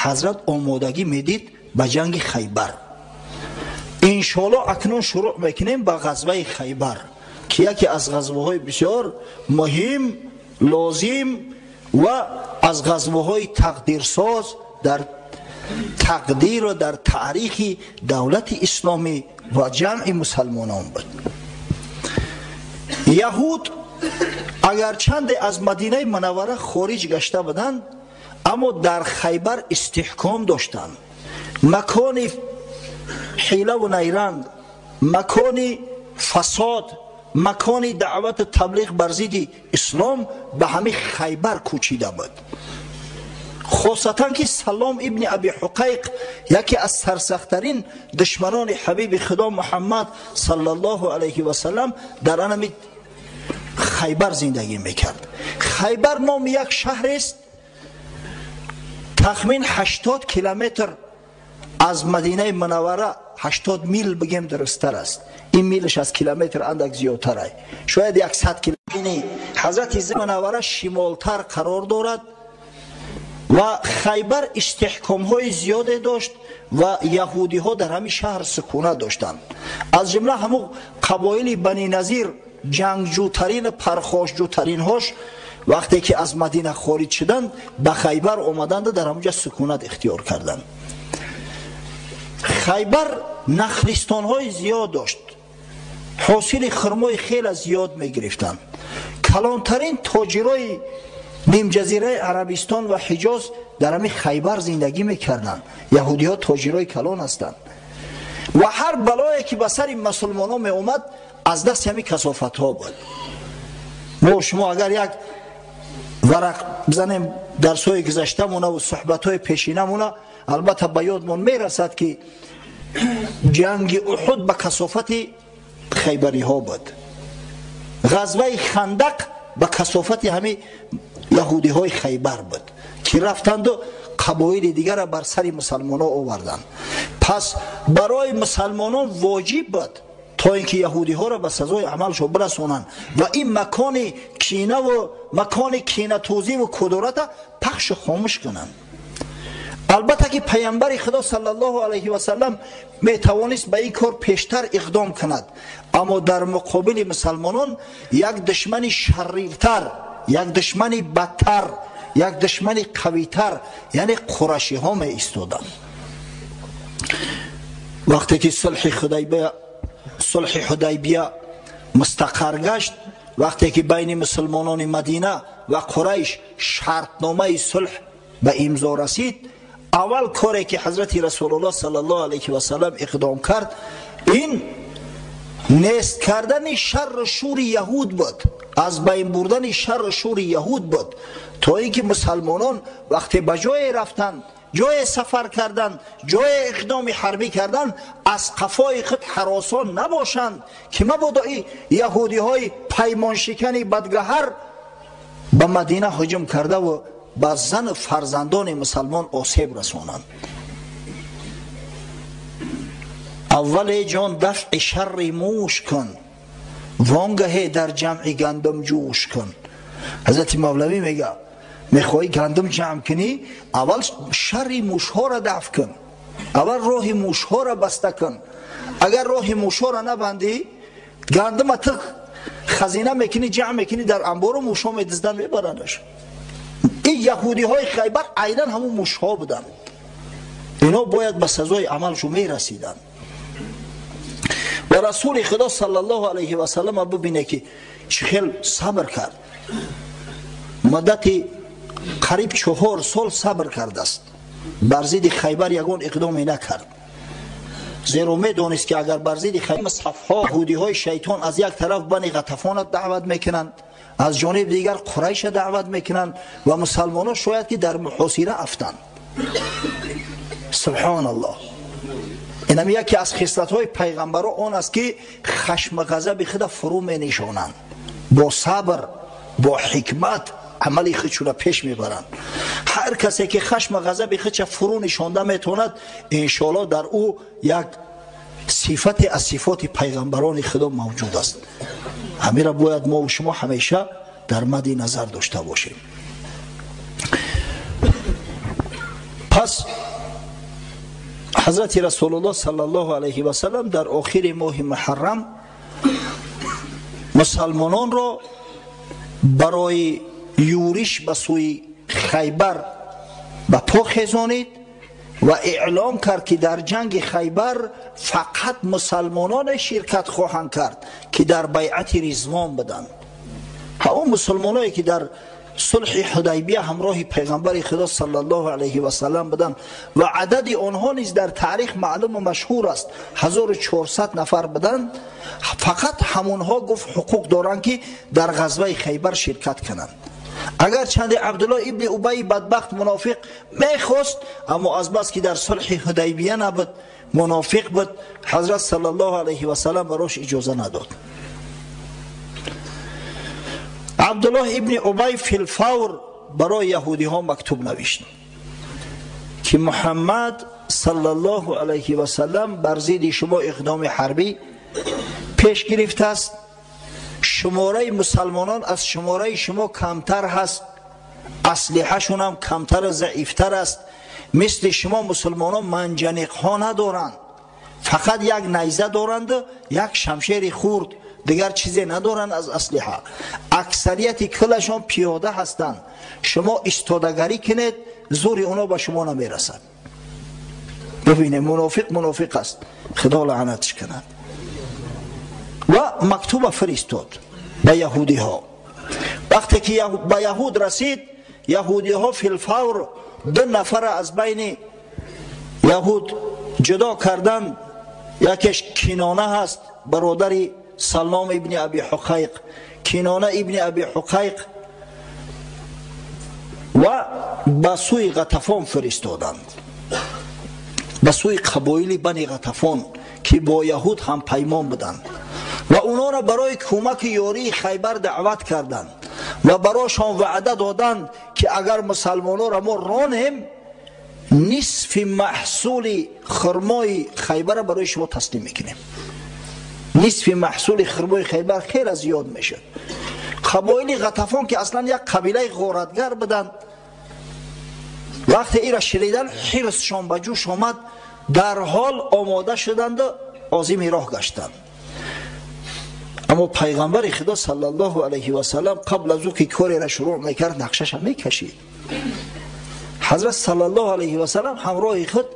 ҳазрат омодагӣ медид ба ҷанги Хайбар. Иншоалло акнун шурӯъ мекунем ба ғазваи Хайбар, ки яке аз ғазваҳои бисёр муҳим, лозим ва аз ғазваҳои тақдирсоз дар тақдир ва дар таърихи давлати исломӣ ва ҷамъи мусалмонон буд. Яҳуд агарчанде аз Мадинаи Мунаввара хориҷ гашта буданд, аммо дар Хайбар истиҳком доштанд. Макони ҳилаву найранг, макони фасод, макони даъвату таблиғ бар зидди ислом ба ҳамин Хайбар кӯчида буд. Хосатан ки Салом ибни Аби Ҳуқайқ яке аз сарсахттарин душманони ҳабиби Худо Муҳаммад саллаллоҳу алайҳи васаллам дар анами Хайбар зиндагӣ мекард. Хайбар номи як шаҳрест, тахмин 80 километр аз Мадинаи Мунаввара, 80 мил бигем дурусттар аст. Ин милш аз километр андак зиёдтар ай, шояд 100 километр. Ҳазрати Мунаввара шимолтар қарор дорад ва Хайбар истиҳкомҳои зиёде дошт ва яҳудиҳо дар ҳамин шаҳр сукунат доштанд. Аз ҷумла ҳамун қабоили Бани Назир, ҷангҷӯтарин, пархошҷӯтаринҳош вақте ки аз Мадина хориҷ шуданд, ба Хайбар омаданд дар ҳамунҷа сукунат ихтиёр карданд. Хайбар нахлистонҳои зиёд дошт, ҳосили хурмои хеле зиёд мегирифтанд. Калонтарин тоҷирои нимҷазираи Арабистон ва Ҳиҷоз дар ҳамин Хайбар зиндагӣ мекарданд. Яҳудиҳо тоҷирои калон ҳастанд ва ҳар балое ки ба сари мусулмонон меомад аз дасти ҳамин касофатҳо буд. Мо шумо агар як варақ бизанем дарсҳои гузаштамона ва суҳбатҳои пешинамона, албатта ба ёдмон мерасад ки ҷанги Уҳуд ба касофати хайбариҳо буд, ғазваи Хандақ ба касофати ҳамин яҳудиҳои Хайбар буд ки рафтанду қабоили дигарро бар сари мусалмонон оварданд. Пас барои мусалмонон воҷиб буд то ин ки яҳудиҳоро ба сазои амалшон бирасонанд ва ин макони кинаву макони кинатӯзиву кудурата пахшу хомӯш кунанд. Албатта ки пайғамбари Худо саллаллоҳу алайҳи васаллам метавонист ба ин кор пештар иқдом кунад, аммо дар муқобили мусалмонон як душмани шариртар, як душмани бадтар, як душмани қавитар, яъне қурашиҳо меистоданд. Вақте ки сулҳи Ҳудайбия мустақар гашт, вақте ки байни мусулмонони Мадина ва Қурайш шартномаи сулҳ ба имзо расид, аввал коре ки ҳазрати Расулуллоҳ саллаллоҳу алайҳи васаллам иқдом кард, ин нест кардани шарру шури яҳуд буд, аз байн бурдани шарру шури яҳуд буд, то ин ки мусалмонон вақте ба ҷое рафтанд, ҷое сафар карданд, ҷое иқдоми ҳарбӣ карданд, аз қафои худ ҳаросон набошанд ки мабодо ин яҳудиҳои паймоншикани бадгаҳар ба Мадина ҳуҷум кардаву ба зану фарзандони мусалмон осеб расонанд. Аввале ҷон дафъи шарри мӯш кун, вонгаҳе дар ҷамъи гандум ҷӯш кун. Ҳазрати Мавлавӣ мега, мехоҳӣ гандум ҷамъ кунӣ, аввал шарри мӯшҳоро дафъ кун, аввал роҳи мӯшҳоро баста кун. Агар роҳи мӯшҳоро набандӣ, гандума ту хазина мекунӣ, ҷамъ мекунӣ дар анбору мӯшҳо медизданд, мебарандаш. Ин яҳудиҳои Хайбар айнан ҳамун мӯшҳо буданд. Ино бояд ба сазои амалшон мерасиданд. Ва Расули Худо саллаллоҳу алайҳи васаллам бибине ки чӣ хел сабр кард. Муддати қариб 4 сол сабр кардааст. Бар зидди Хайбар ягон иқдоме накард. Зеро медонист ки агар бар зидди Хайбар мусҳафҳо яҳудиҳои шайтон аз як тараф Бани Ғатафонат даъват мекунанд, аз ҷониби дигар Қурайша даъват мекунанд ва мусалмонон шояд ки дар муҳосира афтанд. Субҳоналлоҳ. Инам яке аз хислатҳои пайғамбаро он аст ки хашм ғазаби худа фурӯ менишонанд, бо сабр, бо ҳикмат амали худшура пеш мебаранд. Ҳар касе ки хашм ғазаби худша фурӯ нишонда метавонад, иншоаллоҳ дар ӯ як сифате аз сифоти пайғамбарони Худо мавҷуд аст. Ҳамира бояд мо шумо ҳамеша дар мадди назар дошта бошем. Пас Пас ҳазрати Расулуллоҳ саллаллоҳу алайҳи васаллам дар охири моҳи Муҳаррам мусалмононро барои юриш ба сӯи Хайбар ба по хезонид ва эълом кард, ки дар ҷанги Хайбар фақат мусалмононе ширкат хоҳанд кард, ки дар байъати Ризвон буданд. Ҳамон мусулмоное, ки дар сулҳи Ҳудайбия ҳамроҳи пайғамбари Худо саллаллоҳу алайҳи васаллам буданд ва адади онҳо низ дар таърих маълуму машҳур аст, 1400 нафар буданд. Фақат ҳамонҳо, гуфт, ҳуқуқ доранд, ки дар ғазваи Хайбар ширкат кунанд. Агарчанде Абдуллоҳ ибни Убай бадбахт мунофиқ мехост, аммо азбаски дар сулҳи Ҳудайбия набуд, мунофиқ буд, ҳазрат саллаллоҳу алайҳи васаллам барош иҷоза надод. Абдуллоҳ ибни Убай филфавр барои яҳудиҳо мактуб навишт, ки Муҳаммад саллаллоҳу алайҳи васаллам бар зидди шумо иқдоми ҳарбӣ пеш гирифтааст. Шумораи мусалмонон аз шумораи шумо камтар ҳаст, аслиҳашон ҳам камтару заифтар аст. Мисли шумо мусулмонон манҷаниқҳо надоранд, фақат як найза доранду як шамшери хурд, дигар чизе надоранд аз аслиҳа. Аксарияти кулашон пиёда ҳастанд. Шумо истодагарӣ кунед, зури оно ба шумо намерасад. Бибинед, мунофиқ мунофиқ аст, Худо лаънатш кунад. Ва мактуба фиристод ба яҳудиҳо. Вақте ки ба яҳуд расид, яҳудиҳо филфавр ду нафара аз байни яҳуд ҷудо карданд. Якеш Кинона ҳаст, бародари Саллом ибни Аби Ҳуқайқ, Кинона ибни Аби Ҳуқайқ, ва ба сӯи Ғатафон фиристоданд, ба сӯи қабоили Бани Ғатафон, ки бо яҳуд ҳампаймон буданд, ва онҳоро барои кӯмаки ёрии Хайбар даъват карданд ва барошон ваъда доданд, ки агар мусалмононро мо ронем, нисфи маҳсули хурмои Хайбарро барои шумо таслим мекунем. Нисфи маҳсули хурмои Хайбар хеле зиёд мешуд. Қабоили Ғатафон, ки аслан як қабилаи ғоратгар буданд, вақте ира шинидан, ҳирсшон ба ҷӯш омад, дарҳол омода шуданду озими роҳ гаштанд. Аммо пайғамбари Худо саллаллоҳу алайҳи васаллам қабл аз ӯ ки кореро шурӯъ мекард, нақшаша мекашид. Ҳазрат саллаллоҳу алайҳи васаллам ҳамроҳи худ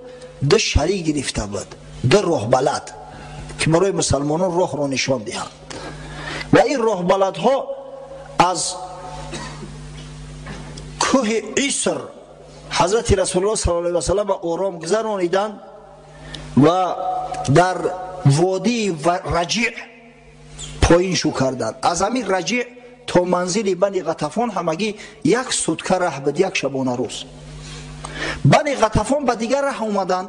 ду шарик гирифта буд, ду роҳбалад, ки барои мусалмонон роҳро нишон диҳанд. Ва ин роҳбаладҳо аз кӯҳи Иср ҳазрати Расулуллоҳ саллаллоҳу алайҳи васаллам ба ором гузарониданд ва дар водии Раҷиъ поин шу карданд. Аз ҳамин Раҷиъ то манзили Бани Ғатафон ҳамагӣ як сутка раҳ буд, як шабона рӯз. Бани Ғатафон ба дигар раҳ омаданд.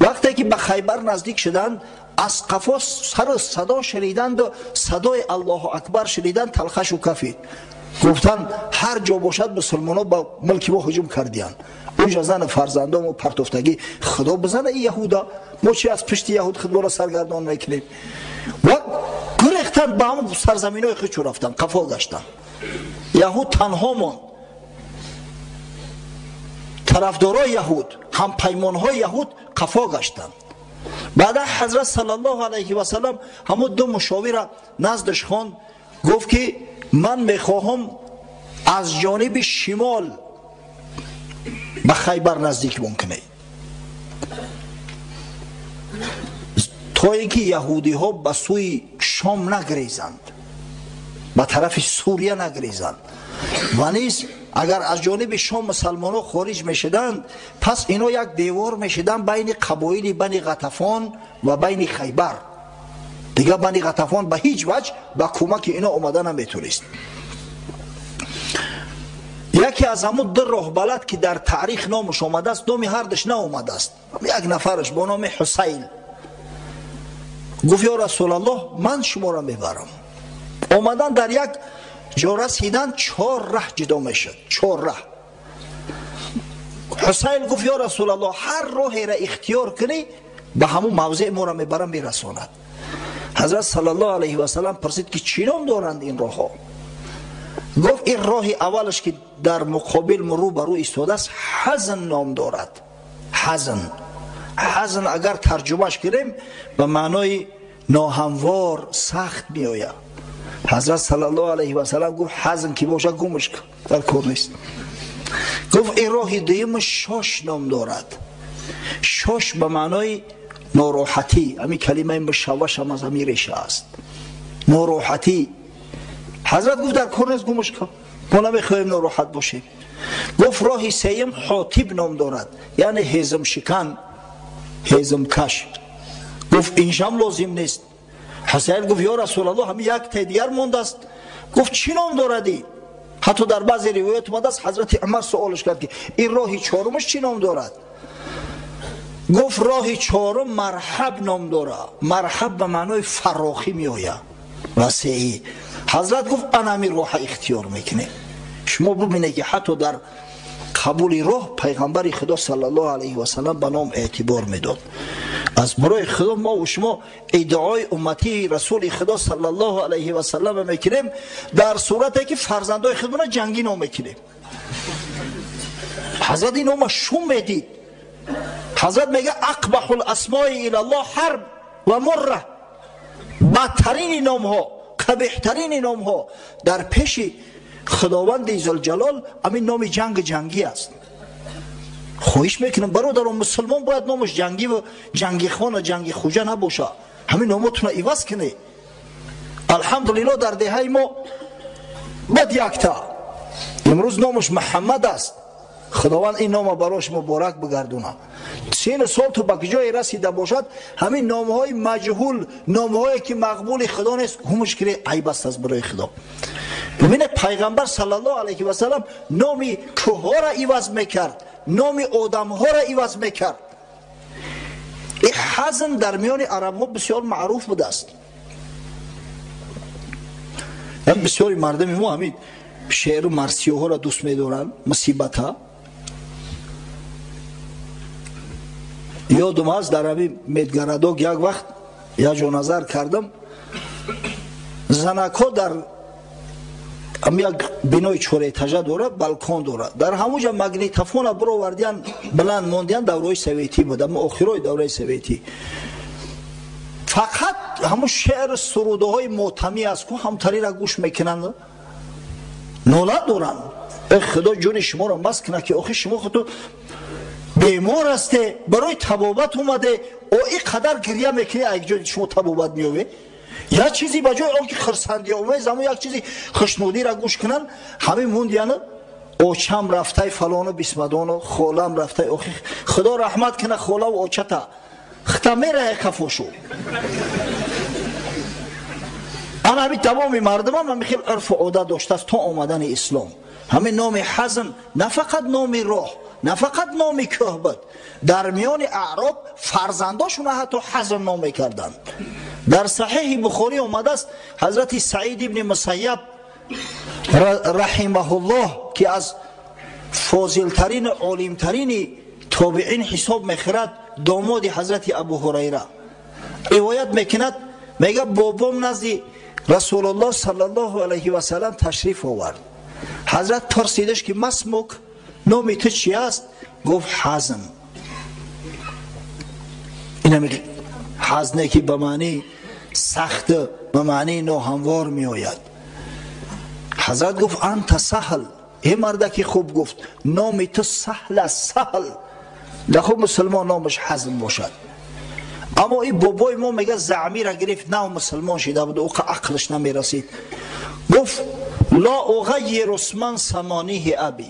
Вақте ки ба Хайбар наздик шуданд, аз қафо сару садо шуниданду садои Аллоҳу акбар шуниданд, талхашу кафид. Гуфтанд, ҳар ҷо бошад, мусулмонон ба мулки мо ҳуҷум кардиянд. Унҷа зану фарзандомо партофтагӣ, Худо бизана и яҳуда, мо чи аз пушти яҳуд худморо саргардон мекунем? Ва гурехтанд, ба ҳамон сарзаминҳои худ чӯ рафтанд, қафо гаштанд. Яҳуд танҳо монд. Тарафдорои яҳуд, ҳампаймонҳои яҳуд қафо гаштанд. Баъда ҳазрат саллаллоҳу алайҳи васаллам ҳамон ду мушовира наздаш хонд, гуфт, ки ман мехоҳам аз ҷониби шимол ба Хайбар наздик кунед, то ин ки яҳудиҳо ба сӯи Шом нагрезанд, ба тарафи Сурия нагрезанд. Ва низ агар аз ҷониби Шом мусалмонҳо хориҷ мешуданд, пас ино як девор мешуданд байни қабоили Бани Ғатафон ва байни Хайбар. Дигар Бани Ғатафон ба ҳеҷ ваҷ ба кӯмаки ино омада наметонист. Яке аз ҳамун ду роҳбалад, ки дар таърих номаш омадааст, номи ҳардаш наомадааст, як нафараш бо номи Ҳусайн гуфт: ё Расулаллоҳ, ман шуморо мебарам. Омадан дар як ҷо расидан, чор раҳ ҷудо мешуд, чор раҳ. Ҳусайн гуфт: ё Расулаллоҳ, ҳар роҳеро ихтиёр кунӣ, ба ҳамун мавзеъ моро мебарам, мерасонад. Ҳазрат саллаллоҳу алайҳи васаллам пурсид, ки чӣ ном доранд ин роҳҳо? Гуфт ин роҳи аввалаш ки дар муқобил рӯ ба рӯ истодааст ҳазн ном дорад. Ҳазн, ҳазн агар тарҷумаш кунем ба маънои ноҳамвор, сахт меояд. Ҳазрат саллаллоҳу алайҳи васаллам гуфт ҳазн ки бошад гумш кун, дар кор нест. Гуфт ин роҳи дуюм шош ном дорад. Шош ба маънои нороҳатӣ, ҳамин калимаи мушавваш ҳам аз ҳамин реша аст, нороҳатӣ. Ҳазрат гуфт дар кор нест, гумш кун, мо намехоҳем нороҳат бошем. Гуфт роҳи сеюм ҳотиб ном дорад, яъне ҳезмшикан, ҳезмкаш. Гуфт иншам лозим нест. Ҳусайн гуфт ё расулаллоҳ, ҳамин як тай дигар мондааст. Гуфт чӣ ном доради? Ҳатто дар баъзе ривоят омадааст ҳазрати Умар суолаш кард ки ин роҳи чорумаш чӣ ном дорад? Гуфт роҳи чорум марҳаб ном дорад. Марҳаб ба маънои фарохӣ меояд, васеӣ. Ҳазрат гуфт ана ҳамин роҳа ихтиёр мекунем. Шумо бубинед ки ҳатто дар қабули роҳ пайғамбари Худо саллаллоҳу алайҳи васаллам ба ном эътибор медод. Аз барои Худо мо ва шумо иддаои умматии расули Худо саллаллоҳу алайҳи васаллам мекунем дар сурате ки фарзандои худмона ҷангӣ ном мекунем. Ҳазрат ин нома шум медид. Ҳазрат мега ақбаҳул асмои илаллоҳ ҳарб ва мурра, бадтарини номҳо, қабеҳтарини номҳо дар пеши Худованди зулҷалол ҳамин номи ҷанг ҷангӣ аст. Хоҳиш мекунам бародарон, мусулмон бояд номаш ҷангӣ ва ҷангихон ва ҷанги хуҷа набошад. Ҳамин номотонро иваз кунед. Алҳамдулиллоҳ дар деҳаи мо бад якта имрӯз номаш Муҳаммад аст. Худованд ин нома барош муборак бигардонад. Сину сол то ба ҷое расида бошад, ҳамин номҳои маҷҳул, номҳое ки мақбули Худо нест, гумш кунед, айб аст аз барои Худо. Бубинед пайғамбар саллаллоҳу алайҳи васаллам номи кӯҳҳоро иваз мекард, номи одамҳоро иваз мекард. Ин ҳазн дар миёни арабҳо бисёр маъруф будааст. Бисёри мардуми мо ҳамин шеъру марсиёҳоро дӯст медоранд, мусибата. Ёдум аст дар ҳамин медгарадок як вақт як ҷо назар кардам, занакҳо дар як бинои чорэтажа дорад, балкон дорад, дар ҳамон ҷо магнитофона бировардиян, баланд мондиян, давраи советӣ буд, аммо охирои давраи советӣ. Фақат ҳамон шеъру сурудаҳои мотамӣ аст ку ҳамтарира гӯш мекунанд, нола доранд. Э Худо ҷони шуморо мас кунад ки охир шумо худто бемор ҳасте, барои табобат омаде, о ин қадар гиря мекунӣ, як ҷои шумо табобат меёбед. Як чизи ба ҷои он ки хурсандиомез, ҳамон як чизи хушнудиро гӯш кунанд, ҳамин мондияну очам рафтай фалону бисмадону холам рафтай, охи Худо раҳмат кунад холаву очата, хита мерае кафошу. Ана ҳамин тамоми мардумам ҳамин хел урфу одат доштааст то омадани ислом. Ҳамин номи ҳазн на фақат номи роҳ, на фақат номи кӯҳ буд, дар миёни аъроб фарзандошона ҳатто ҳазн ном мекарданд. Дар саҳиҳи Бухорӣ омадааст ҳазрати Саид ибни Мусайяб раҳимаҳуллоҳ ки аз фозилтарин олимтарини тобеин ҳисоб мехӯрад, домоди ҳазрати Абу Ҳурайра, ривоят мекунад, мега бобом назди Расулуллоҳ саллаллоҳу алайҳи васаллам ташриф овард. Ҳазрат пурсидаш ки масмук, номи ту чи аст? Гуфт ҳазн. Ин ҳамин ҳазне ки ба маънии сахт, ба маънии ноҳамвор меояд. Ҳазрат гуфт анта саҳл, э мардаки хуб, гуфт номи ту саҳл аст, саҳл. Дахо мусулмон номаш ҳазн бошад. Аммо ин бобои мо мега заъмира гирифт, нав мусулмон шида буд, ӯ ақлаш намерасид. Гуфт ла уғайиру исман самониҳи аби,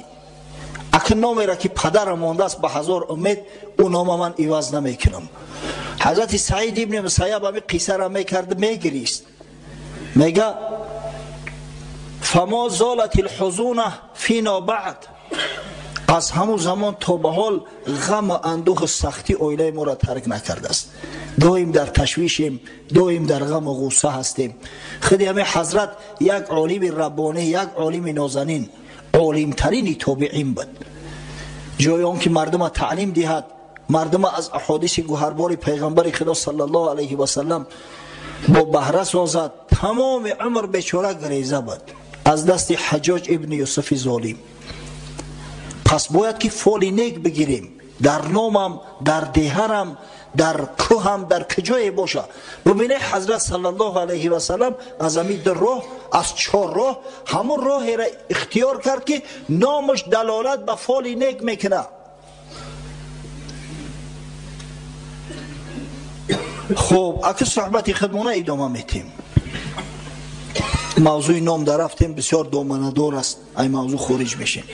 акн номеро ки падарам мондааст ба ҳазор умед, ӯ нома ман иваз намекунам. Ҳазрати Саид ибни Мусайяб ҳамин қиссаро мекард, мегирист, мега фамо золат лҳузуна фино баъд, аз ҳамун замон то ба ҳол ғаму андӯҳу сахтӣ оилаи моро тарк накардааст. Доим дар ташвишем, доим дар ғаму ғусса ҳастем. Худи ҳамин ҳазрат як олими раббонӣ, як олими нозанин, олимтарини тобеин буд. Ҷои он ки мардума таълим диҳад, мардума аз аҳодиси гуҳарбори пайғамбари Худо саллаллоҳу алайҳи васаллам бо баҳра созад, тамоми умр бечора гиреза буд. Аз дасти Ҳаҷҷоҷ ибни Юсуфи золим. Пас бояд ки фоли нек бигирем. Дар номам, дар деҳарам, дар кӯҳам, дар куҷое боша. Бубинед, ҳазрат саллаллоҳу алайҳи васаллам аз ҳамин ду роҳ, аз чор роҳ, ҳамон роҳеро ихтиёр кард, ки номаш далолат ба фоли нек мекунад. Хуб, аки суҳбати худмона идома метем. Мавзӯи ном дар рафтем, бисёр доманадор аст, ай мавзӯъ хориҷ мешем.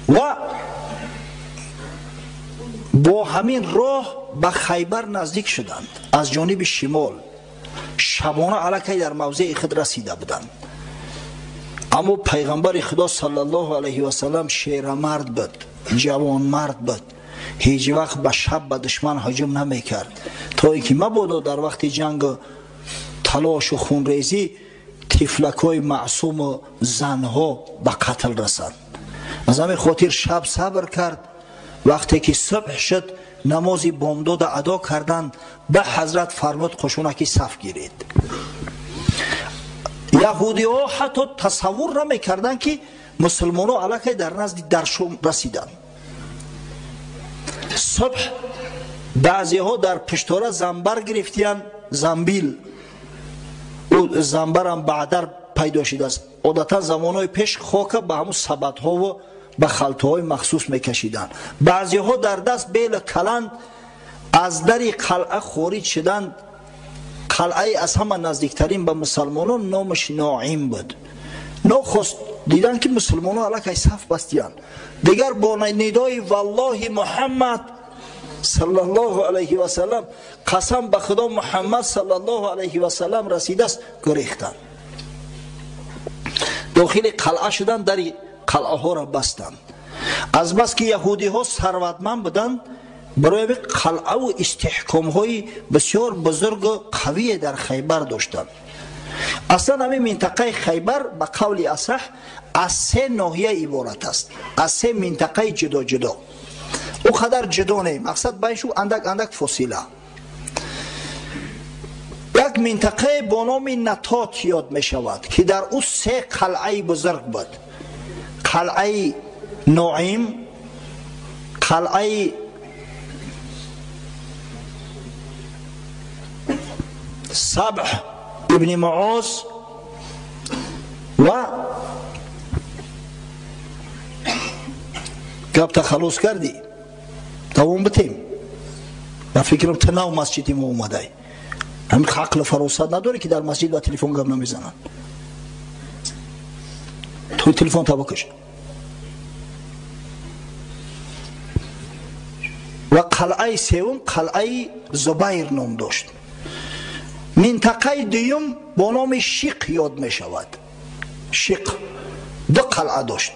Ва бо ҳамин роҳ ба Хайбар наздик шуданд аз ҷониби шимол. Шабона аллакай дар мавзеи худ расида буданд. Аммо пайғамбари Худо саллаллоҳу алайҳи васаллам шерамард буд, ҷавонмард буд. Ҳеҷ вақт ба шаб ба душман ҳуҷум намекард, то ин ки мабодо дар вақти ҷангу талошу хунрезӣ тифлакҳои маъсуму занҳо ба қатл расанд. Аз ҳамин хотир шаб сабр кард. Вақте ки субҳ шуд, намози бомдода адо карданд. Ба ҳазрат фармуд: қушунаки саф гиред. Яҳудиҳо ҳатто тасаввур намекарданд, ки мусулмонҳо аллакай дар назди даршум расиданд. Субҳ баъзеҳо дар пуштора занбар гирифтиянд, замбил. Ӯ занбарам баъдар пайдо шудааст. Одатан замонҳои пеш хока ба ҳамун сабадҳову ба халтаҳои махсус мекашиданд. Баъзеҳо дар даст бела каланд аз дари қалъа хориҷ шуданд. Қалъаи аз ҳама наздиктарин ба мусалмонон номаш Ноим буд. Нохост диданд, ки мусулмонон аллакай саф бастиянд. Дигар бо нидои валлоҳи Муҳаммад саллаллоҳу алайҳи васаллам, қасам ба Худо, Муҳаммад саллаллоҳу алайҳи васаллам расидааст, гурехтанд. Дохили қалъа шуданд, дари қалъаҳоро бастанд. Азбаски яҳудиҳо сарватманд буданд, барои қалъаву истиҳкомҳои бисёр бузургу қавие дар Хайбар доштанд. Аслан ҳамин минтақаи Хайбар ба қавли асаҳ аз се ноҳия иборат аст, аз се минтақаи ҷудоҷудо. Ӯ қадар ҷудо не, мақсад байшу андак андак фосила. Як минтақае бо номи Натот ёд мешавад, ки дар ӯ се қалъаи бузург буд: қалъаи Ноим, қалъаи Сабҳ ибни Муоз ва гапта халос кардӣ, давом битем. Ба фикрам ту нав масҷиди мо омадай, ҳамин ақлу фаросат надорӣ, ки дар масҷид ба телефон гап намезананд. Ту телефон та бикаш. Ва қалъаи севум қалъаи Зубайр ном дошт. Минтақаи дуюм бо номи Шиқ ёд мешавад. Шиқ ду қалъа дошт: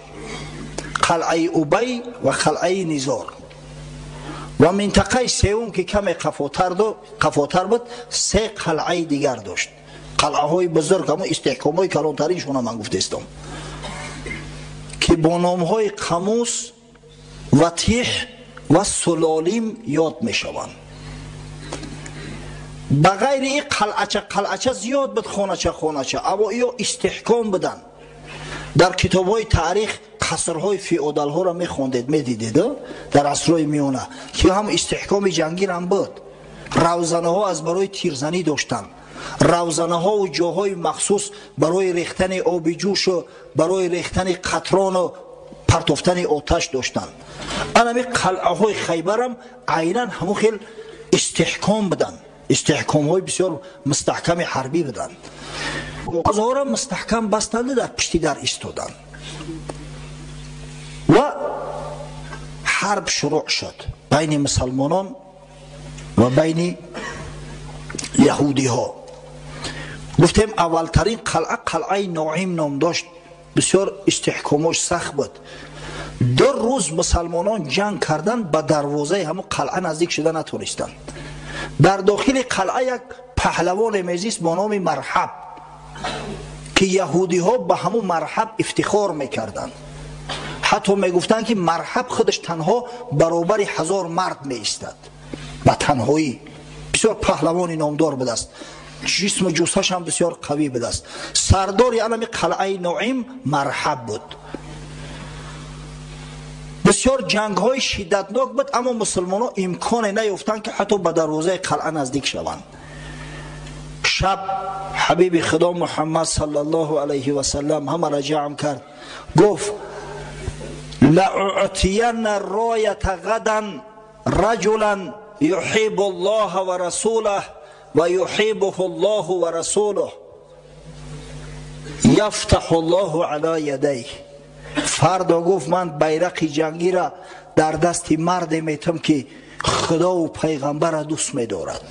қалъаи Убай ва қалъаи Низор. Ва минтақаи севум, ки каме қафотар буд, се қалъаи дигар дошт. Қалъаҳои бузург, ҳамон истиҳкомҳои калонтариншона ман гуфтаистам, ки бо номҳои Қамус, Ватиҳ ва Сулолим ёд мешаванд. Ба ғайри ин қалъача қалъача зиёд буд, хонача хонача, аммо иё истиҳком буданд. Дар китобҳои таърих қасрҳои феодалҳоро мехондед, медидед дар асрҳои миёна, ки ҳам истиҳкоми ҷангирам буд. Равзанаҳо аз барои тирзанӣ доштанд, равзанаҳову ҷоҳои махсус барои рехтани оби ҷӯшу барои рехтани қатрону партофтани оташ доштанд. Анами қалъаҳои Хайбарам айнан ҳамон хел истиҳком буданд, истиҳкомҳои бисёр мустаҳками ҳарбӣ буданд. Озҳоро мустаҳкам бастанду дар пишти дар истоданд ва ҳарб шурӯъ шуд байни мусалмонон ва байни яҳудиҳо. Гуфтем, аввалтарин қалъа қалъаи Ноим ном дошт, бисёр истиҳкомош сахт буд. 2 рӯз мусалмонон ҷанг карданд, ба дарвозаи ҳамон қалъа наздик шуда натонистанд. Дар дохили қалъа як паҳлавоне мезист бо номи Марҳаб, ки яҳудиҳо ба ҳамун Марҳаб ифтихор мекарданд. Ҳатто мегуфтанд, ки Марҳаб худаш танҳо баробари 1000 мард меистад ба танҳоӣ. Бисёр паҳлавони номдор будааст. ҷисму ҷусаш ҳам бисёр қавӣ будааст. Сардори алами қалъаи Нуим Марҳаб буд. Бисёр ҷангҳои шиддатнок буд, аммо мусулмонҳо имконе наёфтанд, ки ҳатто ба дарвозаи қалъа наздик шаванд. Шаб ҳабиби худо Муҳаммад саллаллоҳу алайҳи васаллам ҳамаро ҷамъ кард, гуфт: лаъутиянна роята гадан раҷулан юҳиббу аллоҳа ва расулаҳ ва юҳиббуҳу аллоҳу ва расулуҳ яфтаҳу аллоҳу ала ядайҳ. Фардо, гуфт, ман байрақи ҷангиро дар дасти марде метам, ки худову пайғамбарро дӯст медорад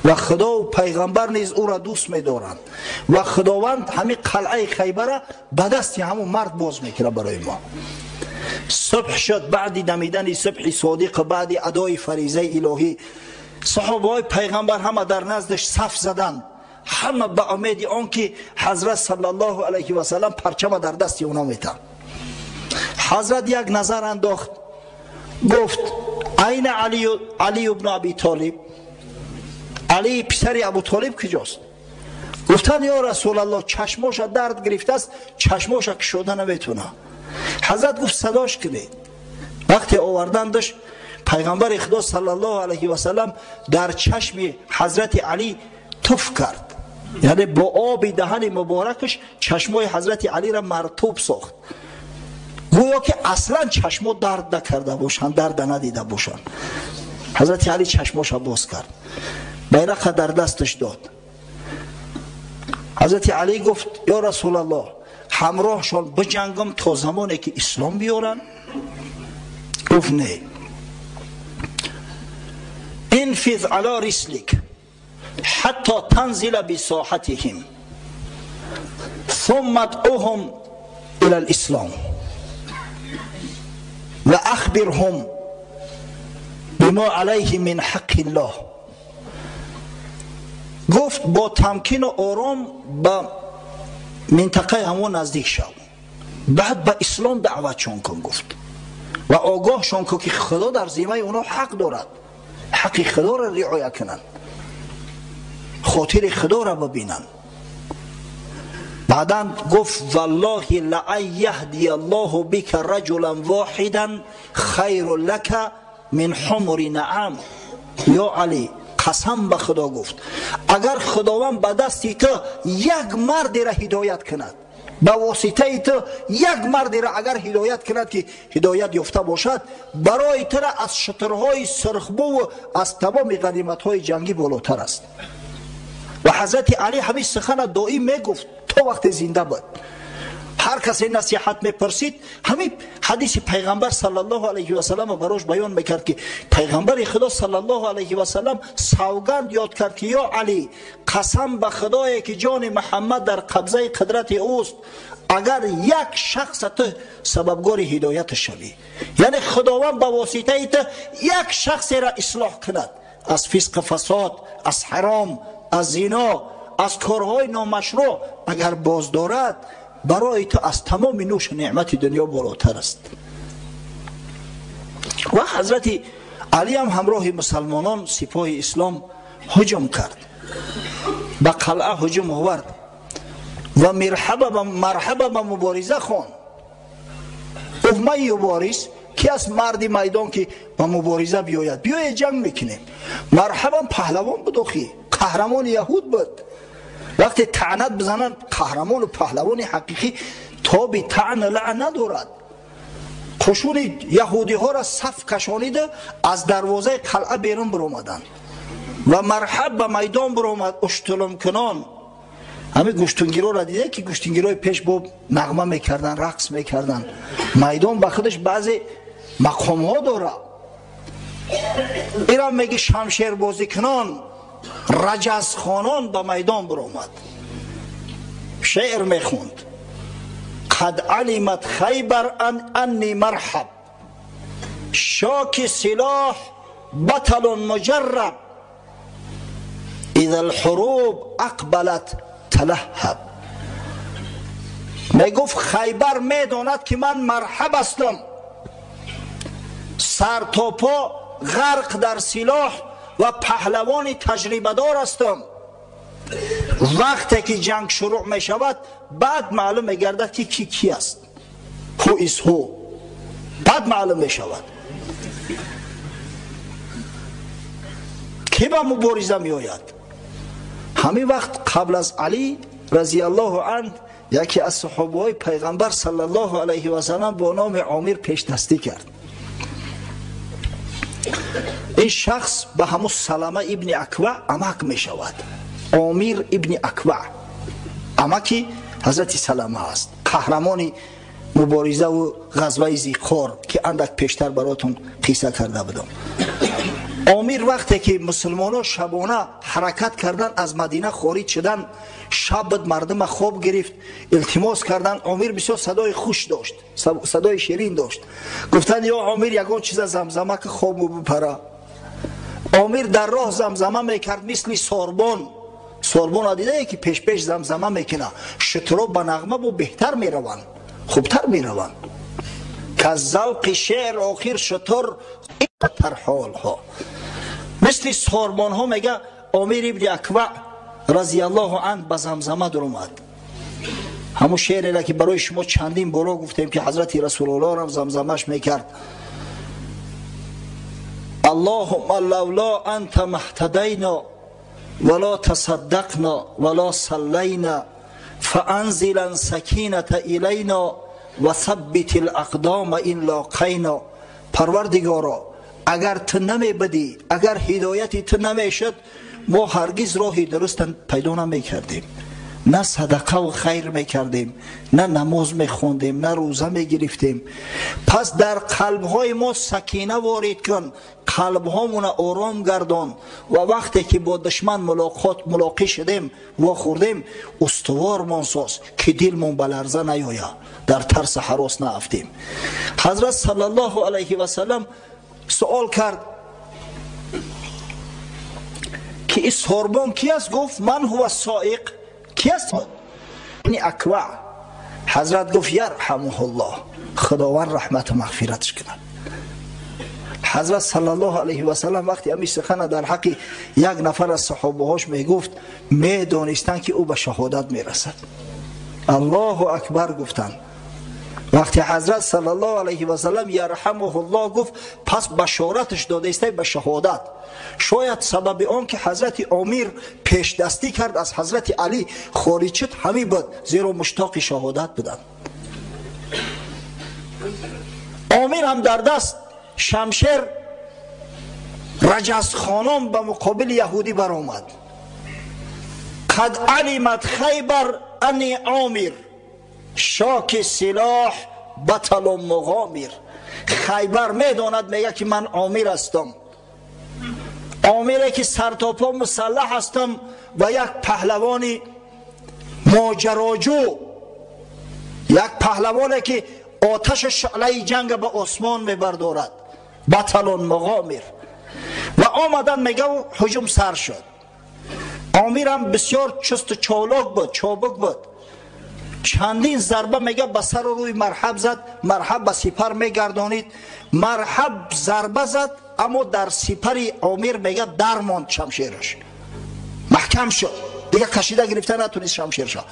ва худову пайғамбар низ ӯро дӯст медоранд, ва худованд ҳамин қалъаи Хайбара ба дасти ҳамон мард боз мекунад барои мо. Субҳ шуд, баъди дамидани субҳи содиқ, баъди адои фаризаи илоҳӣ, саҳобаҳои пайғамбар ҳама дар наздаш саф заданд, ҳама ба умеди он ки ҳазрат саллаллоҳу алайҳи васаллам парчама дар дасти онҳо метам. Ҳазрат як назар андохт, гуфт: айна Алӣ ибну Аби Толиб? Алӣ писари Абу Толиб куҷост? Гуфтанд: ё Расулаллоҳ, чашмоша дард гирифтааст, чашмоша кушода наметавонад. Ҳазрат гуфт: садош кунед. Вақте овардандаш, пайғамбари худо саллаллоҳу алайҳи васаллам дар чашми ҳазрати Алӣ туф кард, яъне бо оби даҳани муборакаш чашмои ҳазрати Алиро мартуб сохт, гӯё ки аслан чашмо дард накарда бошанд, дарда надида бошанд. Ҳазрати Алӣ чашмоша боз кард, байрақа дар дасташ дод. Ҳазрати Алӣ гуфт: ё Расулаллоҳ, ҳамроҳшон биҷангам то замоне ки ислом биёранд? Гуфт: не, инфиз ала рислик ҳатто танзила бисоҳатиҳим сумма адъуҳум ила лислом ва ахбирҳум бимо алайҳи мин ҳаққи ллоҳ. Гуфт: бо тамкину ором ба минтақаи ҳамон наздик шав, баъд ба ислом даъватшон кун, гуфт, ва огоҳшон кун, ки худо дар зиммаи онҳо ҳақ дорад, ҳаққи худоро риоя кунанд, хотири худоро бибинанд. Баъдан гуфт: валлоҳи лаан яҳдия аллоҳу бика раҷулан воҳидан хайру лака мин ҳумури наам. Ё Алӣ, қасам ба худо, гуфт, агар худованд ба дасти ту як мардеро ҳидоят кунад, ба воситаи ту як мардеро агар ҳидоят кунад, ки ҳидоят ёфта бошад, барои тура аз шутурҳои сурхбуву аз тамоми ғаниматҳои ҷангӣ болотар аст. Ва ҳазрати Алӣ ҳамин сухана доим мегуфт то вақте зинда буд. Ҳар касе насиҳат мепурсид, ҳамин ҳадиси пайғамбар саллаллоҳу алайҳи васаллам барош баён мекард, ки пайғамбари худо саллаллоҳу алайҳи васаллам савганд ёд кард, ки ё Алӣ, қасам ба худое ки ҷони Муҳаммад дар қабзаи қудрати ӯст, агар як шахса ту сабабгори ҳидояташ шавӣ, яъне худованд ба воситаи ту як шахсеро ислоҳ кунад аз фисқу фасод, аз ҳаром, аз зино, аз корҳои номашрӯъ агар боздорад, барои ту аз тамоми нӯшу неъмати дунё болотар аст. Ва ҳазрати Алӣ ҳам ҳамроҳи мусалмонон сипоҳи ислом ҳуҷум кард, ба қалъа ҳуҷум овард ва марҳаба ба мубориза хонд. Гуфт: ман юбориз? Ки аст марди майдон, ки ба мубориза биёяд? Биёед, ҷанг мекунем. Марҳабам паҳлавон буд, охи қаҳрамони яҳуд буд. Вақте таънат бизананд, қаҳрамону паҳлавони ҳақиқӣ тоби таъна лаъ надорад. Қушуни яҳудиҳоро саф кашонида аз дарвозаи қалъа берун биромаданд ва марҳаб ба майдон биромад уштулумкунон. Ҳамин гӯштунгироро дида, ки гӯштунгирои пеш бо нағма мекарданд, рақс мекарданд. Майдон ба худаш баъзе мақомҳо дорад. Ирам меги шамшербозикунон, раҷазхонон ба майдон биромад, шеър мехонд: қад алимат Хайбар ан анни марҳаб шоки силоҳ баталун муҷарраб иза лҳуруб ақбалат талаҳаб. Мегуфт: Хайбар медонад, ки ман марҳаб ҳастам, сар то по ғарқ дар силоҳ ва паҳлавони таҷрибадор ҳастам. Вақте ки ҷанг шурӯъ мешавад, баъд маълум мегардад ки ки ки аст. Who is who. Баъд маълум мешавад. Ки ба мубориза меояд? Ҳамин вақт қабл аз Алӣ разияллоҳу анҳ яке аз саҳобаҳои пайғамбар саллаллоҳу алайҳи васаллам бо номи Омир пешдастӣ кард. Ин шахс ба ҳамун Салама ибни Аква амак мешавад. Омир ибни Аква амаки ҳазрати Салама аст, қаҳрамони муборизаву ғазваи Зиқор ки андак пештар баротон қисса карда будам. Омир вақте ки мусулмонҳо шабона ҳаракат кардан аз Мадина хориҷ шудан, шаб буд, мардума хоб гирифт, илтимос кардан. Омир бисёр садои хуш дошт, садои ширин дошт. Гуфтанд: ё Омир, ягон чиза замзама ки хобу бипара. Омир дар роҳ замзама мекард мисли сорбон. Сорбона дидае ки пешпеш замзама мекуна, шутро ба нағма бо беҳтар мераванд, хубтар мераванд. Ка завқи шеър охир шутур тар ҳолҳо. Мисли сорбонҳо мега Омир ибни Аква разияллоҳу анҳ ба замзама дуромад. Ҳамун шеъреро ки барои шумо чандин боро гуфтем ки ҳазрати Расулуллоҳ замзамаш мекард. Аллоҳумма лавло анта маҳтадайно вало тасаддақно вало саллайна фаанзилан сакината илайно ва саббити лақдома ин лоқайно. Парвардигоро, агар ту намебудӣ, агар ҳидояти ту намешуд, мо ҳаргиз роҳи дуруста пайдо намекардем. На садақаву хайр мекардем, на намоз мехондем, на рӯза мегирифтем. Пас дар қалбҳои мо сакина ворид кун, қалбҳомона ором гардон ва вақте ки бо душман мулоқӣ шудем, вохӯрдем, устувормон соз ки дилмон ба ларза наёяд, дар тарсу ҳарос наафтем. Ҳазрат саллаллоҳу алайҳи васаллам суол кард ки ин сорбон ки аст? Гуфт: ман ҳува соиқ. Ки аст? Ибни Аква. Ҳазрат гуфт: ярҳамуҳуллоҳ, Худованд раҳмату мағфиратш кунад. Ҳазрат саллаллоҳу алайҳи васаллам вақте ҳамин сухана дар ҳаққи як нафар аз саҳобаҳош мегуфт, медонистанд ки ӯ ба шаҳодат мерасад. Аллоҳу акбар гуфтанд. Вақте ҳазрат саллаллоҳу алайҳи васаллам ярҳамуҳуллоҳ гуфт, пас башораташ додаистай ба шаҳодат. Шояд сабаби он ки ҳазрати Омир пешдастӣ кард аз ҳазрати Алӣ хориҷ шуд ҳамин буд, зеро муштоқи шаҳодат буданд. Омир ҳам дар даст шамшер раҷазхонон ба муқобили яҳудӣ баромад. Қад алимат Хайбар ани Омир шоки силоҳ баталу муғомир. Хайбар медонад, мега ки ман Омир ҳастам, Омире ки сартопо мусаллаҳ ҳастам ва як паҳлавони моҷароҷӯ, як паҳлавоне ки оташу шӯълаи ҷанга ба осмон мебардорад. Баталун муғомир. Ва омадан, мегав, ҳуҷум сар шуд. Омирам бисёр чусту чолок буд, чобук буд. Чандин зарба мега ба сару рӯи Марҳаб зад. Марҳаб ба сипар мегардонид. Марҳаб зарба зад, аммо дар сипари Омир мега дармонд шамшераш, маҳкам шуд, дига кашида гирифта натунист шамшерша.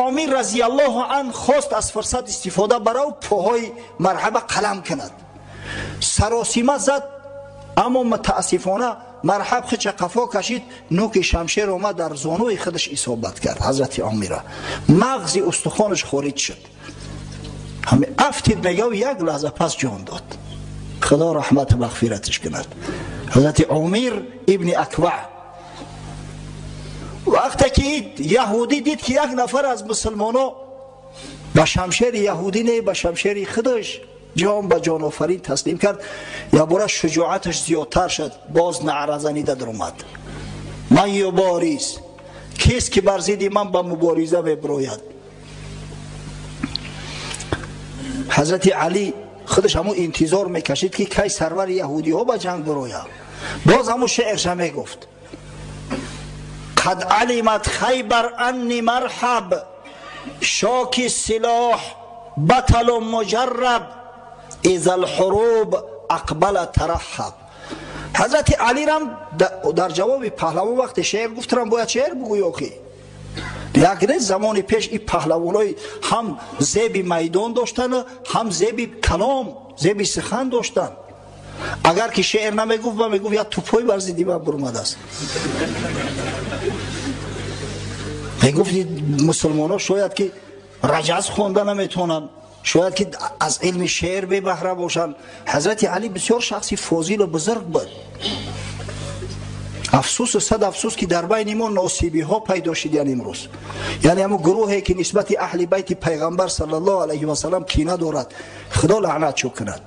Омир разияллоҳу анҳ хост аз фурсат истифода барав пӯҳои Марҳаба қалам кунад. Саросима зад, аммо мутаассифона Марҳаб хича қафо кашид, нӯки шамшер омад дар зонуи худаш исобат кард ҳазрати Омира. Мағзи устухонаш хориҷ шуд. Ҳами афтид, мегав, як лаҳза пас ҷон дод. Худо раҳмату мағфираташ кунад. Ҳазрати Омир ибни Аква. Вақте ки яҳудӣ дид ки як нафар аз мусулмонҳо ба шамшери яҳудӣ не, ба шамшери худаш ҷон ба ҷонофарин таслим кард, якбора шуҷоаташ зиёдтар шуд, боз наъразанида даромад. Ман юбориз, кист ки бар зидди ман ба мубориза мебирояд? Ҳазрати Алӣ худаш ҳамун интизор мекашид ки кай сарвари яҳудиҳо ба ҷанг бирояд. Боз ҳамун шеърша мегуфт: қад алимат Хайбар анни марҳаб шоки силоҳ баталу муҷарраб иза лҳуруб ақбала тараҳаб. Ҳазрати Алирам дар ҷавоби паҳлавон вақте шеър гуфтам, бояд шеър бугӯй охи. Як рез замони пеш и паҳлавонҳои ҳам зеби майдон доштанд, ҳам зеби калом, зеби сухан доштанд. Агар ки шеър намегуфт, ба мегуфт як тупой бар зидди ман бурмадааст. Мегуфт мусулмонҳо шояд ки раҷаз хонда наметавонанд, шояд ки аз илми шеър бебаҳра бошанд. Ҳазрати Али бисёр шахси фозилу бузург буд. Афсӯсу сад афсӯс ки дар байни мо носибиҳо пайдо шидиян имрӯз. Яъне ҳамун гурӯҳе ки нисбати аҳли байти пайғамбар саллаллоҳу алайҳи васаллам кина дорад, Худо лаънатшо кунад.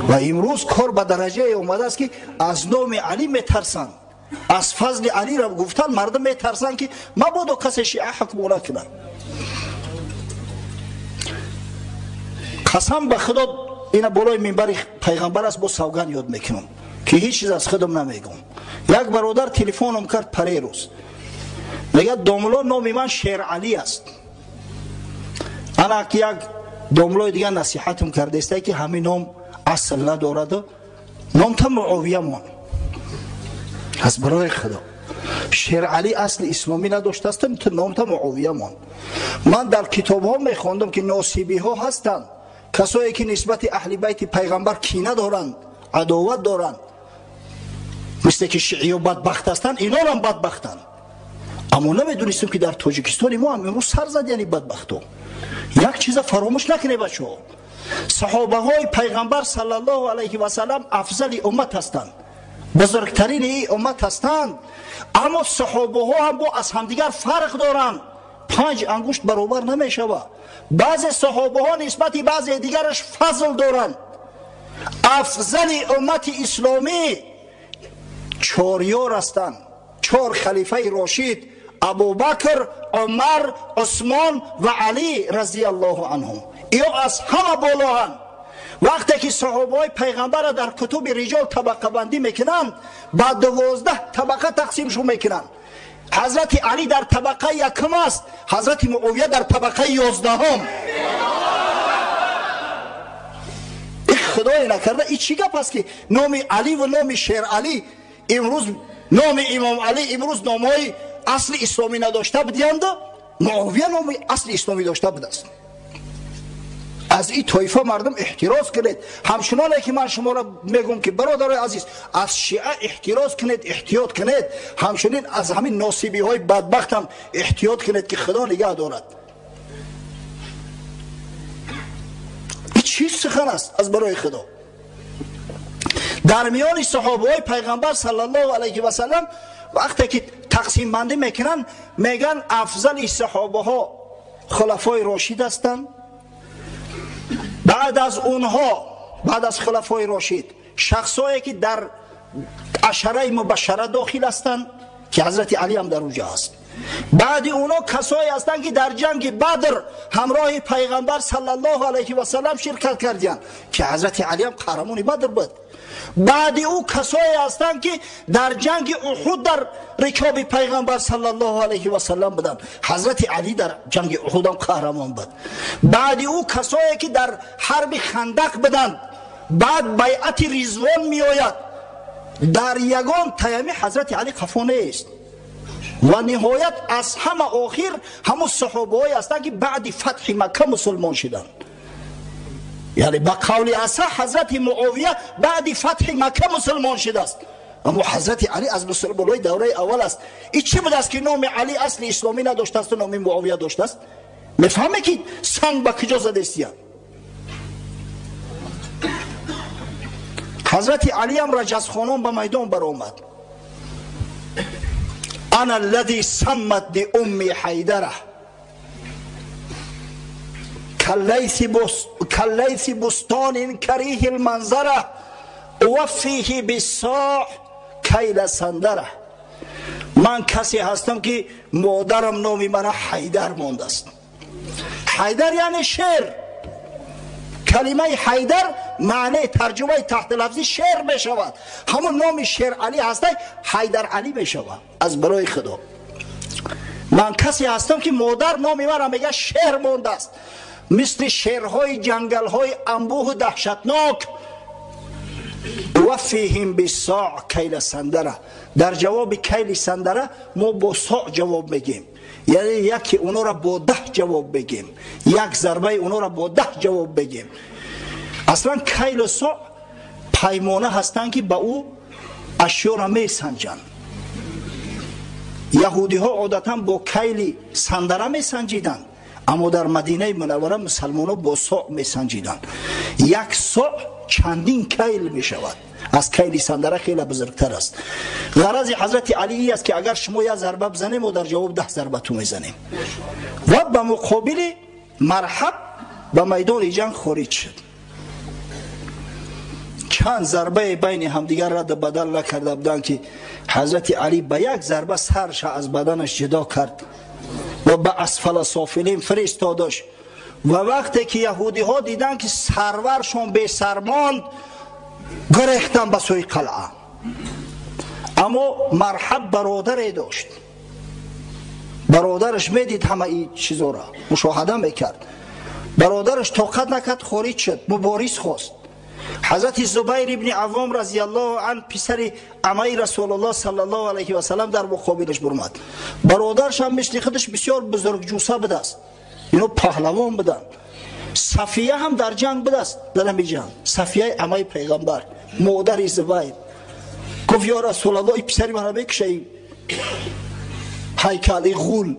Ва имрӯз кор ба дараҷае омадааст ки аз номи Али метарсанд, аз фазли Алиро гуфтан мардум метарсанд ки мабодо касе шиа ҳукмона кунад. Қасам ба Худо, ина болои минбари пайғамбар аст, бо савган ёд мекунам ки ҳеҷ чиз аз худам намегӯм. Як бародар телефоном кард парерӯз, мегӯяд домло номи ман Шералӣ аст. Ана як домлои дигар насиҳатам кардаиста ки ҳамин ном асл надораду номта Муовия мон. Аз барои Худо Шералӣ асли исломӣ надоштааст, номта Муовия мон. Ман дар китобҳо мехондам ки носибиҳо ҳастанд, касое ки нисбати аҳли байти пайғамбар кина доранд, адоват доранд, мисле ки шииё бадбахт ҳастанд, инорам бадбахтанд. Аммо намедонистем ки дар Тоҷикистони мо ҳам имрӯз сар зад яъне бадбахто. Як чиза фаромӯш накунед бачаҳо, саҳобаҳои пайғамбар саллаллоҳу алайҳи васаллам афзали уммат ҳастанд, бузургтарини уммат ҳастанд, аммо саҳобаҳо ҳам бо аз ҳамдигар фарқ доранд. Панҷ ангушт баробар намешавад. Баъзе саҳобаҳо нисбати баъзе дигараш фазл доранд. Афзали уммати исломӣ чор ёр ҳастанд, чор халифаи рошид: Абубакр, Умар, Усмон ва Алӣ разияллоҳу анҳум. Иё аз ҳама болоанд. Вақте ки саҳобаҳои пайғамбарро дар кутуби риҷол табақабандӣ мекунанд, ба 12 табақа тақсимшон мекунанд. Ҳазрати Алӣ дар табақаи якум аст, Ҳазрати Муовия дар табақаи 11. Худое накарда и чӣ гап аст ки номи Алӣ ва номи Шералӣ имрӯз, номи Имом Алӣ имрӯз номҳои асли исломӣ надошта будиянду Муовия номи асли исломӣ дошта будааст. Аз ин тоифа мардум эҳтироз кунед. Ҳамчуноне ки ман шуморо мегӯм ки бародарои азиз, аз шиа эҳтироз кунед, эҳтиёт кунед, ҳамчунин аз ҳамин носибиҳои бадбахтам эҳтиёт кунед ки Худо нигаҳ дорад. Ин чӣ сухан аст аз барои Худо? Дар миёни саҳобаҳои пайғамбар саллаллоҳу алайҳи васаллам вақте ки тақсимбандӣ мекунанд, мегӯянд афзали саҳобаҳо хулафои рошид ҳастанд. Баъд аз онҳо, баъд аз хулафои рошид, шахсое ки дар ашараи мубашшара дохил ҳастанд ки Ҳазрати Алӣ ҳам дар онҷо аст. Баъди онҳо касое ҳастанд ки дар ҷанги Бадр ҳамроҳи пайғамбар саллаллоҳу алайҳи васаллам ширкат кардиянд ки Ҳазрати Алӣ ҳам қаҳрамони Бадр буд. Баъди ӯ касое ҳастанд ки дар ҷанги Уҳуд дар рикоби пайғамбар саллаллоҳу алайҳи васаллам буданд. Ҳазрати Алӣ дар ҷанги Уҳуд ҳам қаҳрамон буд. Баъди ӯ касое ки дар ҳарби Хандақ буданд. Баъд байъати Ризвон меояд. Дар ягон таями Ҳазрати Алӣ қафо нест. Ва ниҳоят аз ҳама охир ҳамун саҳобаҳое ҳастанд ки баъди фатҳи Макка мусулмон шиданд. Яъне ба қавли асаҳ Ҳазрати Муовия баъди фатҳи Макка мусулмон шидааст. Аммо Ҳазрати Алӣ аз мусулмонҳои давраи аввал аст. И чӣ будааст ки номи Алӣ асли исломӣ надоштааст номи Муовия доштааст? Мефаҳме ки санг ба куҷо задестия? Ҳазрати Алӣ ҳам раҷазхонон ба майдон баромад. Ана аллади саммат ли умми Ҳайдара каллайси бустонин кариҳи лманзара уваффиҳи биссоҳ кайла сандара. Ман касе ҳастам ки модарам номи мана Ҳайдар мондааст. Ҳайдар яъне шер. Калимаи Ҳайдар маънеи тарҷумаи таҳти лафзӣ шер мешавад. Ҳамон номи Шералӣ ҳастай, Ҳайдар Алӣ мешавад. Аз барои Худо ман касе ҳастам ки модар номи мана мега шер мондааст, мисли шерҳои ҷангалҳои анбӯҳу даҳшатнок. وفیهم بالصاع کیل سندره، در جواب کیل سندره ما با صاع جواب میگیم، یعنی یکی اونا را با 10 جواب بگیم، یک ضربه اونا را با 10 جواب بگیم. اصلا کیل و صاع پیمانه هستند که با او اشیا را میسنجند. یهودی ها عادتا با کیل سندره میسنجیدند، اما در مدینه منوره مسلمان ها با صاع میسنجیدند. یک صاع چندین کیل میشود، از کیل سندره خیلی بزرگتر است. غرض حضرت علی است که اگر شما یک ضربه بزنیم و در جواب 10 ضربه تو میزنیم. و به مقابل مرحب به میدان جنگ خارج شد. چند ضربه بین همدیگر رد بدل نکرده بودند که حضرت علی به یک ضربه سرش از بدنش جدا کرد و به اسفل سافلین فرستادش. و وقتی که یهودی ها دیدن که سرورشون به سر ماند، گریختن به سوی قلعه. اما مرحب برادری داشت، برادرش میدید همه این چیزا را مشاهده میکرد. برادرش طاقت نکرد، خارج شد، مبارز خواست. حضرت زبیر ابن عوام رضی الله عنه پسر عمه رسول الله صلی الله علیه و سلم در مقابلش برآمد. برادرش هم مثل خودش بسیار بزرگ جوسه بوده است، اینو پهلوان بودن. صفیه هم در جنگ بوده است، در همین جنگ صفیه عمه پیغمبر، مادر زبیر، گفت یا رسول الله این پسر منو بکشه، این هیکل، این غول.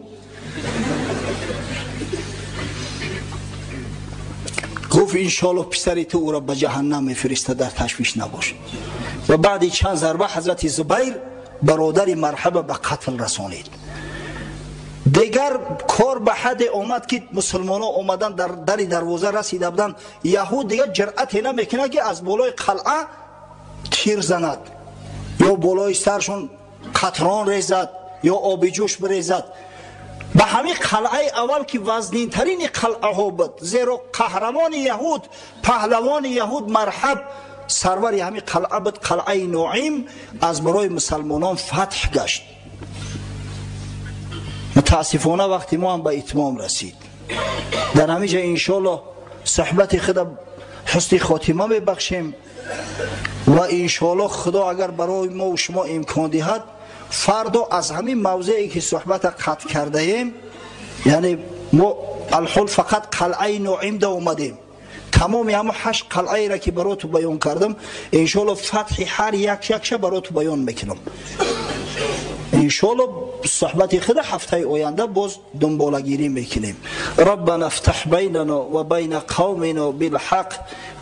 گفت انشالله پسری تو او را به جهنم میفرسته، در تشویش نباش. و بعد چند ضربه حضرت زبیر برادر مرحبا به قتل رسانید. دیگر کار به حد آمد که مسلمان ها آمدن در دروازه رسیده بودن. یهود دیگر جرأت نمیکنه که از بالای قلعه تیر زند یا بالای سرشون قطران ریزد یا آب جوش بریزد. به همین قلعه اول که وزنین ترین قلعه ها بود، زیرا قهرمان یهود، پهلوان یهود مرحب سرور همین قلعه بود، قلعه نعیم، از برای مسلمانان فتح گشت. متاسفانه وقتی ما هم به اتمام رسید. در همینجا انشالله صحبت خود حسن خاتمه میبخشیم و انشالله خدا اگر برای ما و شما امکان دهد، فردا از همین موضعی که صحبت قطع کرده ایم، یعنی ما الحال فقط قلعه نعیم ده اومدیم، تمام همون 8 قلعه را که برای تو بیان کردم، انشالله فتح هر یک یکش برای تو بیان میکنم. انشالله صحبت خود هفته آینده باز دنبالگیری میکنیم. ربنا افتح بیننا و بین قومنا بالحق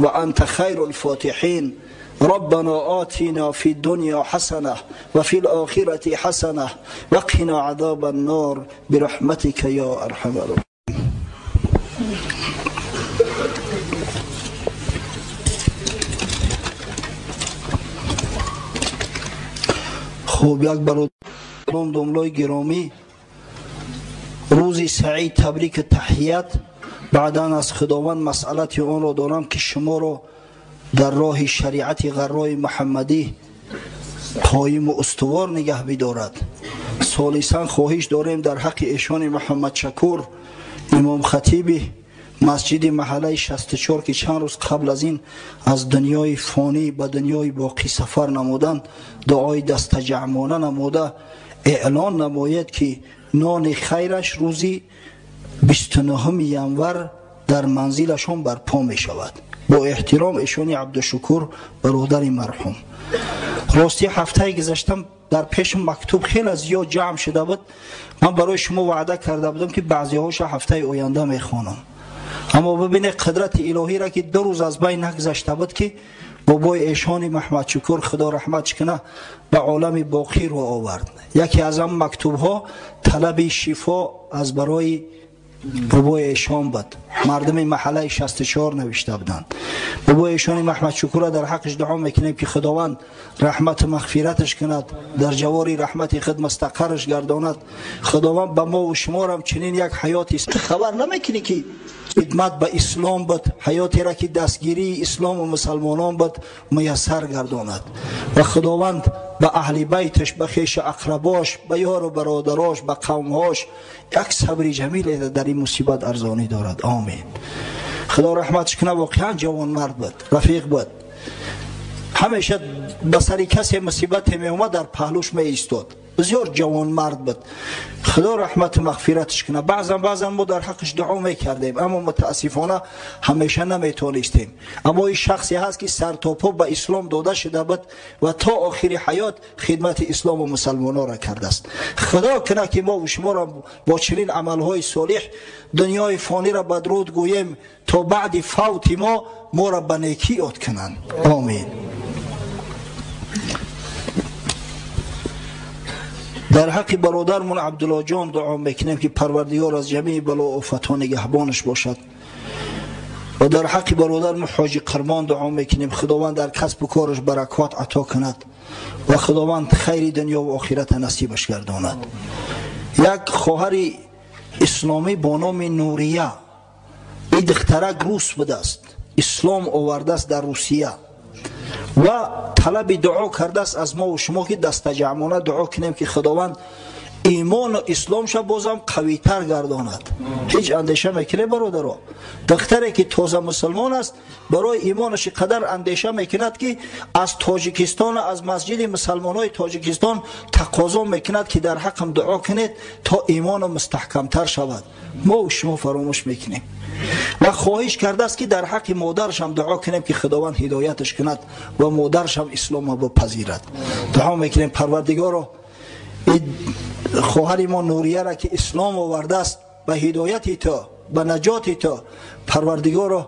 و انت خیر الفاتحین. ربنا آتنا في الدنيا حسنة وفي الآخرة حسنة وقنا عذاب النار برحمتك يا أرحم الراحمين. خوب، یک برادران دملای گرامی، روز سعید تبریک تحیت. بعدا از خداوند مسئلت آن را دارم که شما را در راه شریعت غرای محمدی قایم و استوار نگه بدارد. ثالثا خواهش داریم در حق ایشان محمد شکور، امام خطیب مسجد محله 64 که چند روز قبل از این از دنیای فانی به دنیای باقی سفر نمودند، دعای دست جمعانه نموده اعلان نماید که نان خیرش روزی 29 ینور در منزلشان برپا می شود. با احترام ایشان عبدالشکور برادر مرحوم. راستی هفته گذشتم در پیش مکتوب خیلی زیاد جمع شده بود. من برای شما وعده کرده بودم که بعضی هاش هفته آینده میخوانم، اما ببینید قدرت الهی را که 2 روز از بین نگذشته بود که بابای ایشان محمد شکر خدا رحمتش کنه به عالم باقی رو آورد. یکی از آن مکتوب ها طلب شفا از برای بابای ایشان بود. مردم محله 64 نوشته بودند. بابای ایشان محمد شکر در حقش دعا میکنیم که خداوند رحمت و مغفرتش کند، در جوار رحمت خود مستقرش گرداند. خداوند به ما و شما هم چنین یک حیاتی خبر نمیکنی که خدمت به اسلام بود، حیاتی را که دستگیری اسلام و مسلمانان بود میسر گرداند و خداوند به اهل بیتش، به خویش اقرباش، به یار و برادراش، به قومهاش یک صبر جمیل در این مصیبت ارزانی دارد. آمین. خدا رحمتش کنه، واقعا جوان مرد بود، رفیق بود. Ҳамеша ба сари касе мусибате меомад, дар паҳлӯш меистод. Бисёр ҷавонмард буд. Худо раҳмату мағфираташ кунад. Баъзан мо дар ҳаққаш дуо мекардем, аммо мутаассифона ҳамеша наметонистем. Аммо ин шахсе ҳаст ки сартопо ба ислом дода шуда буд ва то охири ҳаёт хидмати ислому мусалмононро кардааст. Худо кунад ки мо шуморо бо чунин амалҳои солиҳ дунёи фониро бадруд гӯем, то баъди фавти мо моро ба некӣ ёд кунанд. Омин. Дар ҳаққи бародармон Абдуллоҷон дуо мекунем ки Парвардигор аз ҷамеи бало офатҳо нигаҳбонаш бошад. Ва дар ҳаққи бародармон Ҳоҷи Қурбон дуо мекунем, Худованд дар касбу кораш баракот ато кунад ва Худованд хайри дунё ва охирата насибаш гардонад. Як хоҳари исломӣ бо номи Нурия, ин духтарак рус будааст, ислом овардааст дар Русия ва талаби дуо кардааст аз мо ва шумо ки дастаҷамъона дуо кунем ки Худованд имону исломша бозам қавитар гардонад. Ҳеҷ андеша мекунем бародаро? Духтаре ки тоза мусулмон аст, барои имонаш қадар андеша мекунад ки аз Тоҷикистон, аз масҷиди мусалмонҳои Тоҷикистон тақозо мекунад ки дар ҳаққам дуо кунед то имону мустаҳкамтар шавад. Мо ва шумо фаромӯш мекунем. Ва хоҳиш кардааст ки дар ҳаққи модарашам дуо кунем ки Худованд ҳидояташ кунад ва модарашам исломро бипазирад. Дуо мекунем Парвардигоро, хоҳари мо Нурияро ки ислом овардааст ба ҳидояти ту, ба наҷоти ту, Парвардигоро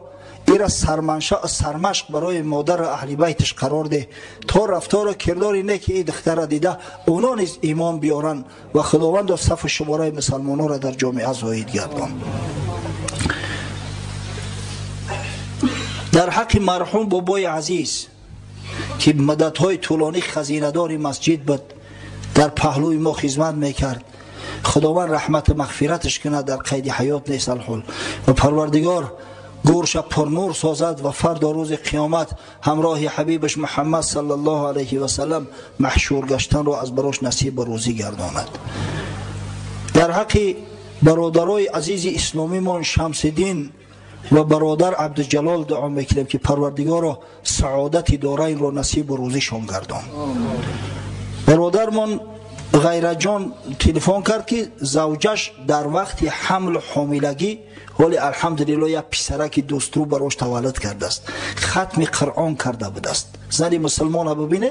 ира сармашқ барои модару аҳли байташ қарор деҳ, то рафтору кирдори неки ин духтара дида оно низ имон биёранд ва Худовандо сафу шумораи мусалмононро дар ҷомеа зоид гардон. Дар ҳаққи марҳум бобои азиз ки муддатҳои тӯлонӣ хазинадори масҷид буд, дар паҳлӯи мо хизмат мекард, Худованд раҳмату мағфираташ кунад, дар қайди ҳаёт нест алҳол. Ва Парвардигор гӯрша пурнур созад ва фардо рӯзи қиёмат ҳамроҳи ҳабибаш Муҳаммад саллаллоҳу алайҳи васаллам маҳшур гаштанро аз барош насибу рӯзӣ гардонад. Дар ҳаққи бародарои азизи исломимон Шамсиддин ва бародар Абдуҷалол дуо мекунем ки Парвардигоро саодати дораинро насибу рӯзишон гардон. Бародармон Ғайраҷон телефон кард ки завҷаш дар вақти ҳамлу ҳомилагӣ ҳоли алҳамдулиллоҳ як писараки дӯстрӯ барош таваллуд кардааст, хатми Қуръон карда будааст. Зани мусулмона бибине,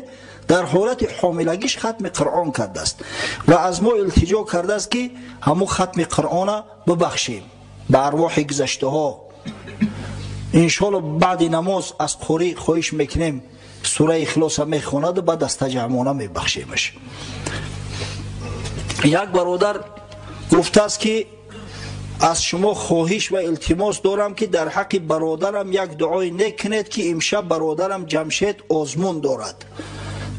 дар ҳолати ҳомилагиш хатми Қуръон кардааст ва аз мо илтиҷо кардааст ки ҳамун хатми Қуръона бибахшем ба арвоҳи гузаштаҳо. Иншоалло баъди намоз аз қорӣ хоҳиш мекунем сураи Ихлоса мехонаду баъд дастаҷамъона мебахшемаш. Як бародар гуфтааст ки аз шумо хоҳиш ва илтимос дорам ки дар ҳаққи бародарам як дуои нек кунед ки имшаб бародарам Ҷамшед озмун дорад.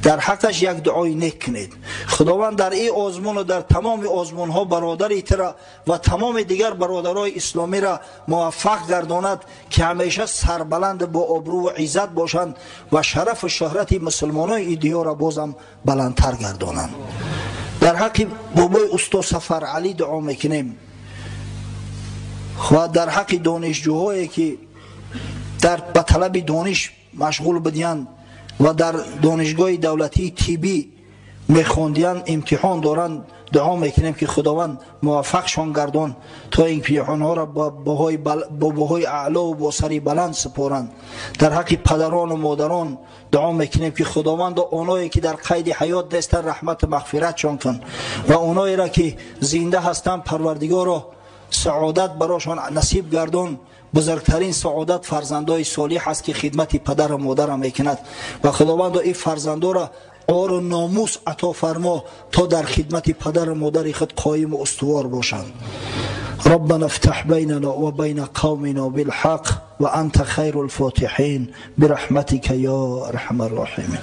Дар ҳаққаш як дуои нек кунед. Худованд дар ин озмуну дар тамоми озмунҳо бародари тира ва тамоми дигар бародарои исломиро муваффақ гардонад ки ҳамеша сарбаланд бо обрӯву иззат бошанд ва шарафу шӯҳрати мусулмонои ин диёрро бозам баландтар гардонанд. Дар ҳаққи бобои устод Сафаралӣ дуо мекунем ва дар ҳаққи донишҷӯҳое ки ба талаби дониш машғул будиянд ва дар донишгоҳи давлатии тиббӣ мехондиянд, имтиҳон доранд, дуо мекунем ки Худованд муваффақшон гардон то имтиҳонҳоро бо баҳои аълову бо сари баланд супоранд. Дар ҳаққи падарону модарон дуо мекунем ки Худованд оное ки дар қайди ҳаёт нестанд раҳмату мағфиратшон кун ва оноеро ки зинда ҳастанд Парвардигоро саодат барошон насиб гардон. Бузургтарин саодат фарзандои солиҳ аст ки хидмати падару модарам мекунад ва Худовандо ин фарзандоро ору номус ато фармо то дар хидмати падару модари худ қоиму устувор бошанд. ربنا افتح بيننا وبين قومنا بالحق وأنت خير الفاتحين برحمتك يا أرحم الراحمين.